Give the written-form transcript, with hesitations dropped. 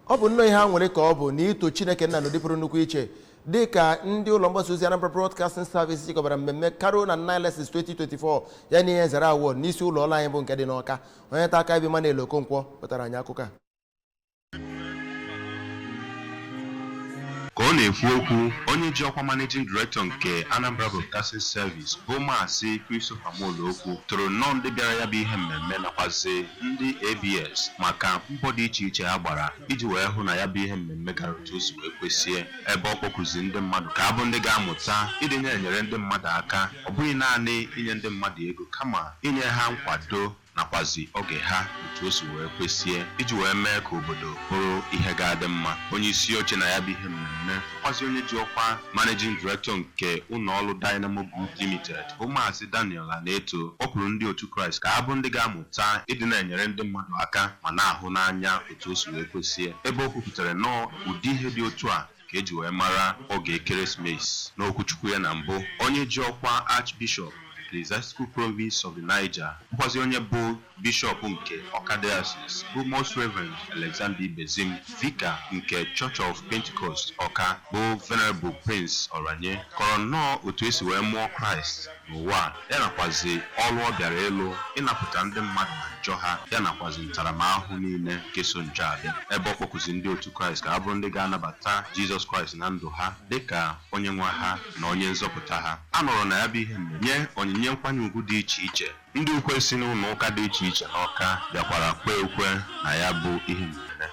Ọ bụ nnọọ ihe a nwere ka ọ bụ na ito Chineke nna n'ụdị pụrụ nnukwu iche, dị ka ndị ụlọ mgbasa ozi Anambra Broadcasting Service chịkọbara mmemme Carol and Nileses 2024 ya na ihe nzere award n'isi ụlọ ọrụ anyị bụ nke dị n'Ọka. Onye nta aka Emmanuel Okonkwo wetara anyị akụkọ a. Ka ọ na-ekwu okwu, onye ji ọkwa Managing Director nke Anambra Broadcasting Service, bụ Maazị Christopher Molokwu, toro nnọọ ndị bịara ya bụ ihe mmemme nakwazi ndị ABS maka mbọ dị iche iche ha gbara iji wee hụ na ya bụ ihe mmemme gara otu o si wee kwesie, ebe ọ kpọkuzi ndị mmadụ ka abụ ndị ga-amụta ịdị na-enyere ndị mmadụ aka, ọ bụghị naanị inye ndị mmadụ ego, kama inye ha nkwado nakwazi oge ha otu o si wee kwesie iji wee mee ka obodo bụrụ ihe ga-adị mma. Onye isi oche na ya bụ ihe mmemme, bụkwazi onye ji ọkwa Managing Director nke ụlọọrụ Dynamo Group Limited, bụ Maazị Daniel Aneto, kpọkwuru ndị otu Kraịst ka ha bụ ndị ga-amụta ịdị na-enyere ndị mmadụ aka ma na-ahụ n'anya otu o si wee kwesie, ebe o kwupụtara nnọọ ụdị ihe dị otu a ka eji wee mara oge ekeresimesi. N'okwuchukwu ya na mbụ, onye ji ọkwa Archbishop, Ecclesiastical Province of the Niger, bụkwazi onye bụ bishọp nke Ọka Diocese, bụ Most Reverend Alexander Ibezim, Vicar nke Church of Pentecost Ọka, bụ Venerable Prince Oranye, kọrọ nnọọ otu esi wee mụọ Kraịst n'ụwa a, ya nakwazi ọrụ ọ bịara ịlụ ịnapụta ndị mmadụ na njọ ha, ya nakwazi ntaramahụhụ niile nke so njọ abịa, ebe ọ kpọkụzi ndị otu Kraịst ka ha bụrụ ndị ga-anabata Jizọs Kraịst na ndụ ha dịka onye nwe ha na onye nzọpụta ha. A nọrọ na ya bụ ihe mmemme nye onyinye nkwanye ugwu dị iche iche. Ndị ukwe si n'ụlọ ụka dị iche iche n'Ọka bịakwara kwee ukwe na ya bụ ihe mmemme.